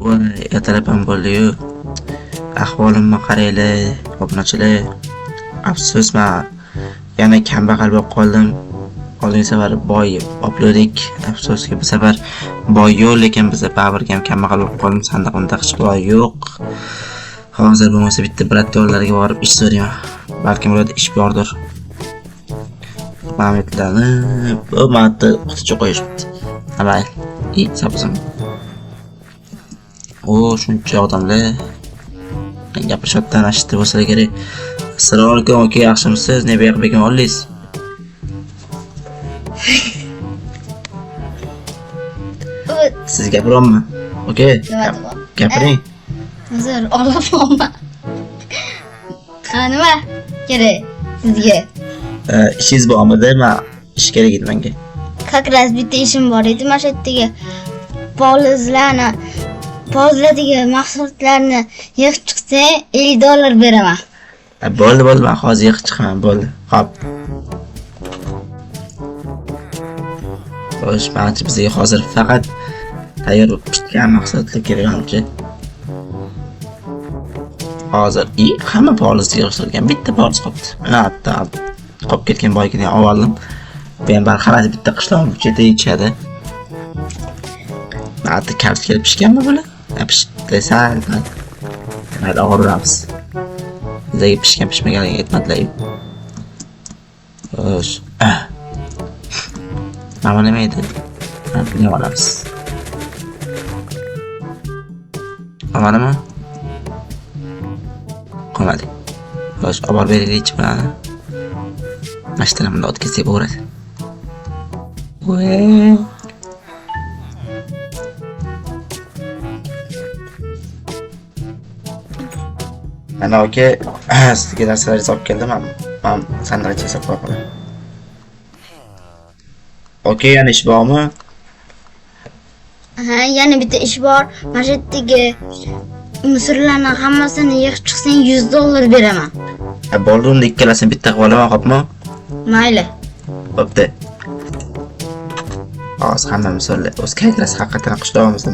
Voy, ertalab ham bo'ldi-yu. Ahvolimni qaranglar, obunachilar. Afsus, men yana kambag'al bo'lib qoldim. Oldingi safar boy oblodik. Afsuski bu safar boy yo'q, lekin biza baribir ham kambag'al bo'lib qoldim. Sandiqimda hech boy yo'q. Hozir bo'lmasa bitta brat yo'llariga borib ish so'rayman. Balkim ularda ish bordir. Mametlarni bu marta quticha qo'yishibdi. Mayli. I, sabzim. O, shuncha odamlar gapirishyapti, ana shu bo'lsa kerak. Assalomu alaykum aka, yaxshimisiz? Ne bu yoqqa bekin oldingiz? Siz gapiryapmi? Aka, Nima deyapti? gapiring. Hozir olib. Ha, nima kerak sizga? Ishingiz bormidi? Men ish kerak edi menga. Как раз bitta ishim bor edi. Mana shu yerdagi polizlarni, polizlardagi mahsulotlarni yig'ib chiqsang, 50 dollar beraman. Ha, bo'ldi, bo'ldi, men hozir yig'ib chiqaman, bo'ldi. Xo'p. Xo'sh, manimcha bizga hozir faqat tayyor pishgan mahsulotlar kerak manimcha. Hozir hamma poliz yig'ishtirilgan, bitta poliz qolibdi. Mana hatto qolib ketgan boyagini ham oldim. Bu ham bari hammasi bitta qishloq chetida yetishadi. Mana hatto kartoshka pishganmi bular? Ha, pishdi, sal pal. Mayli, og'iramiz. Bizga pishgan pishmaganligiga aytmadilar. Xo'sh. Mana bu nima edi? Ha, buni olamiz. Olmadimi? Qolmadi. Xo'sh, olib borib beraylikchi bularni. Mana shu tarafdan o'tkazsak bo'ladi. Voy. Mana aka, sizga narsalarni olib keldim. Men sandiq ichiga solib qo'ya qolaman. Aka, yana ish bormi? Ha, yana bitta ish bor. Mana shu yerdagi musorlarni hammasini yig'ib chiqsang 100 dollar beraman. Ha, bo'ldi, unda ikkalasini bitta qilib olaman, xo'pmi? Mayli. Bo'pti. Hozir hamma musorlar o'z kayrasi haqiqatan qishlog'imizda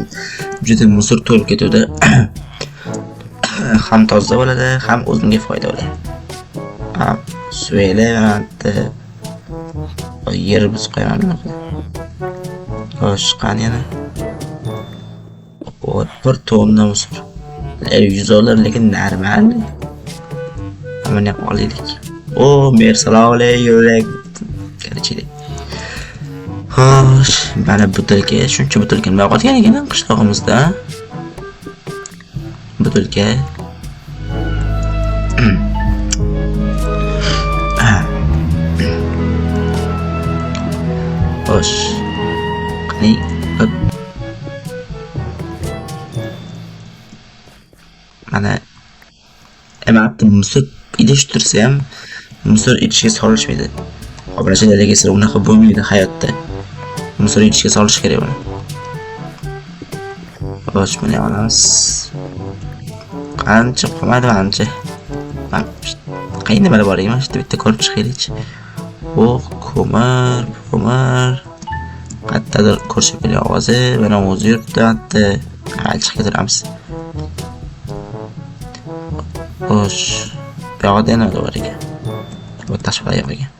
juda musor to'lib ketuvdi. Ham toza bo'ladi, ham o'zimga foyda bo'ladi. Ha, suveli mana bitta yer buzib qo'yaman bunaqa. Xo'sh, qani yana? O, bir tonna musor. 100 dollar, lekin normal. Buni ham olaylik. O, mersalom alaykum. Karachilik. Xo'sh, mana butilka, shuncha butilka nima qolgan ekan qishlog'imizda? Butilka. Xo'sh. Qani, hop. Mana endi musor idish tursa ham musor idishga solishmaydi. Obunachilar, lekin sizlar unaqa bo'lmaydi hayotda. Musor idishga solish kerak buni. Xo'sh, buni olamiz. Qancha qolmadi manimcha. Qayerda nimalar bor ekan? Mana shu yerda bitta ko'rib chiqaylikchi. O'q, ko'mir, ko'mir. Qayerdadir ko'rishib kelgan ovozi, mana o'zi yuribdi, bitta. Ha, chiqib ketiramiz. Xo'sh, bu yoqda nima bor ekan? Bu tashqari yo'q ekan.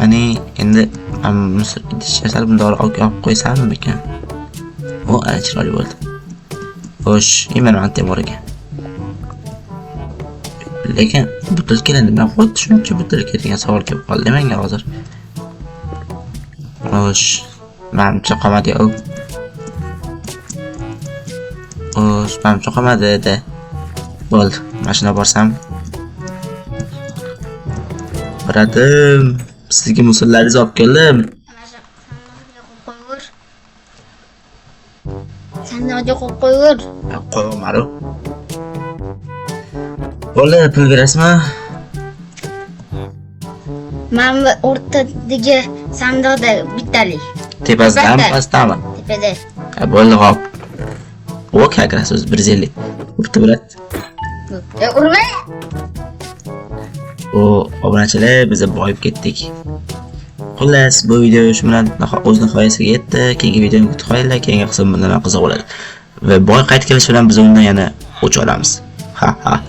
Qani endi musor idish yasab bundoq olib qo'ysammikan? O, ana chiroyli bo'ldi. Xo'sh, mana bu yerda bor ekan. Lekin butilkalar nima qo'ydi? Shuncha butilka degan savol kelib qoldi menga hozir. Xo'sh, manimcha qolmadi. Xo'sh, manimcha qolmadi-da. Bo'ldi, mashina borsam. Bratim, sizga musorlaringizni olib keldim. Sandiqqa qo'yib qo'yur. Qo'yolmadi. Bo'ldi, pul berasizmi? Mana bu o'rtadagi sandiqda bittalik. Tepasidami, pastdami? Tepada. Ha, bo'ldi, hop. O, как раз o'zi 150. Bo'pti, brat. Urma. O, obunachilar, biz boyib ketdik. Xullas, bu video shu bilan o'z nihoyasiga yetdi. Keyingi videoni kutib qolinglar. Keyingi qism bundan ham qiziq bo'ladi. Va boy qaytib kelishi bilan biz undan yana o'ch olamiz. Ha ha.